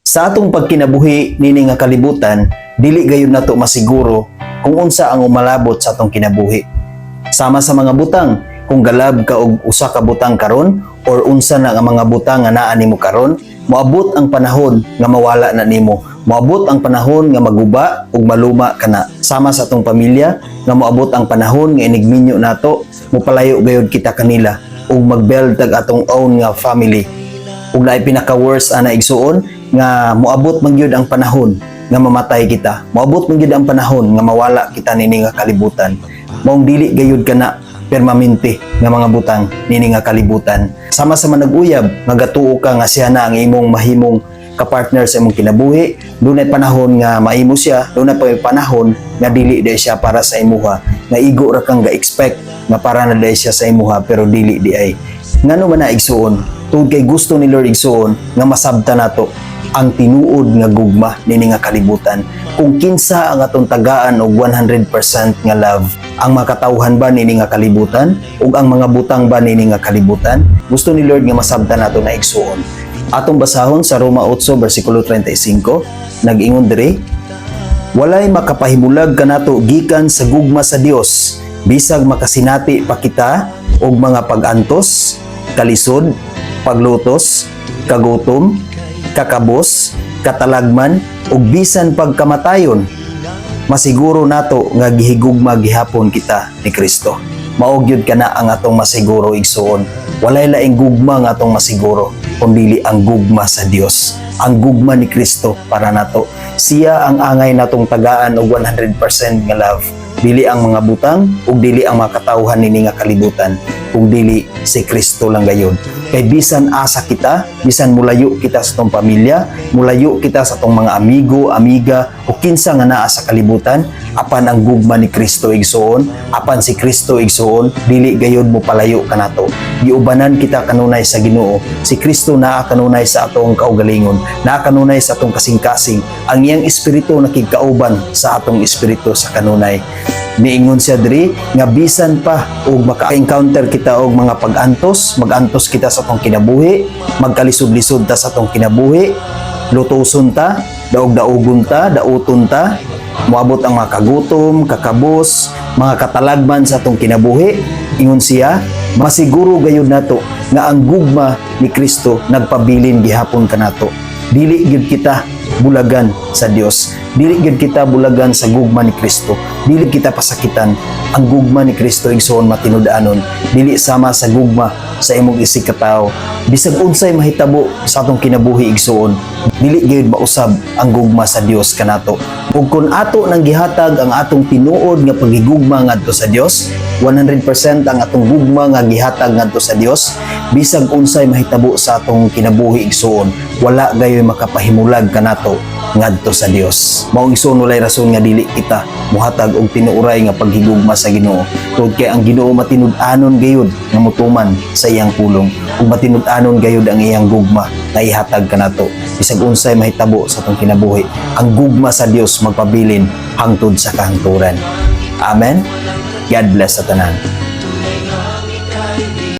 Sa atong pagkinabuhi nini nga kalibutan, dili gayud nato masiguro kung unsa ang umalabot sa atong kinabuhi. Sama sa mga butang, kung ga-love ka og usa ka butang karon or unsa na nga mga butang nga naa nimo karon, moabot ang panahon nga mawala na nimo. Moabot ang panahon nga maguba ug maluma kana. Sama sa atong pamilya nga moabot ang panahon nga inigminyo nato, mopalayo gayud kita kanila ug mag-build tag atong own nga family. Ug naay pinaka worst ana, igsuon, nga moabot man gyud ang panahon nga mamatay kita. Moabot man gyud ang panahon nga mawala kita nini nga kalibutan. Maong dili gayud kana permanente nga mga butang nini nga kalibutan. Sama sa manag-uyab nga gatuo ka nga siya na ang imong mahimong kapartner sa imong kinabuhi, dunay panahon nga maimo siya, dunay pa panahon nga dili diay siya para sa imuha. Nga igo ra kang ga-expect nga para na diay siya sa imuha, pero dili diay. Ngano man na, igsuon? Tungod kay gusto ni Lord, igsuon, nga masabta nato ang tinuod nga gugma nini nga kalibutan. Kung kinsa ang atong tagaan og 100% nga love, ang makatawhan ba nini nga kalibutan ug ang mga butang ba nini nga kalibutan? Gusto ni Lord nga masabta nato na, igsuon. Atong basahon sa Roma 8 versikulo 35, nag-ingon diri, "Walay makapahimulag kanato gikan sa gugma sa Dios, bisag makasinati pa kita og mga pag-antos, kalisod, paglutos, kagutom, kakabos, katalagman ug bisan pagkamatayon. Masiguro nato nga gihigugma gihapon kita ni Kristo." Mao gyud kana ang atong masiguro, igsuon. Walay laing gugma nga atong masiguro kundili ang gugma sa Dios, ang gugma ni Kristo para nato. Siya ang angay natong tagaan og 100% nga love. Dili ang mga butang ug dili ang mga katawhan nini nga kalibutan, kung dili si Kristo lang gayud. Kay bisan asa kita, bisan mulayo kita sa atong pamilya, mulayo kita sa atong mga amigo, amiga, o kinsa nga naa sa kalibutan, apan ang gugma ni Kristo, igsuon, apan si Kristo, igsuon, dili gayud mo palayo kanato. Giubanan kita kanunay sa Ginoo. Si Kristo naa kanunay sa atong kaugalingon, naa kanunay sa atong kasing-kasing. Ang iyang espiritu nakigkauban sa atong espiritu sa kanunay. Niingon siya diri nga bisan pa og maka-encounter kita og mga pag-antos, mag-antos kita sa atong kinabuhi, magkalisod-lisod ta sa atong kinabuhi, lutuson ta, daog-daogon ta, dauton ta, moabot ang mga kagutom, kakabos, mga katalagman sa atong kinabuhi. Ingon siya, masiguro gayud nato nga ang gugma ni Kristo nagpabilin gihapon kanato. Dili gyud kita bulagan sa Dios. Dili gyud kita bulagan sa gugma ni Kristo. Dili kita pasakitan. Ang gugma ni Kristo, igsoon, matinud-anon. Dili sama sa gugma sa imong isig katawo. Bisag unsay mahitabo sa atong kinabuhi, igsuon, dili gyud mausab ang gugma sa Dios kanato. Ug kung ato nang gihatag ang atong tinuod nga paghigugma ngadto sa Dios, 100% ang atong gugma nga gihatag ngadto sa Dios, bisag unsay mahitabo sa atong kinabuhi, igsuon, wala gayoy makapahimulag kanato ngadto sa Dios. Maong, igsuon, walay rason nga dili kita muhatag og tinuoray nga paghigugma sa Ginoo. Tungod kay ang Ginoo matinud-anon gayud nga motuman sa iyang pulong ug matinud-anon gayud ang iyang gugma nga ihatag kanato. Bisag unsay mahitabo sa atong kinabuhi, ang gugma sa Dios magpabilin hangtod sa kahangturan. Amen. God bless sa tanan.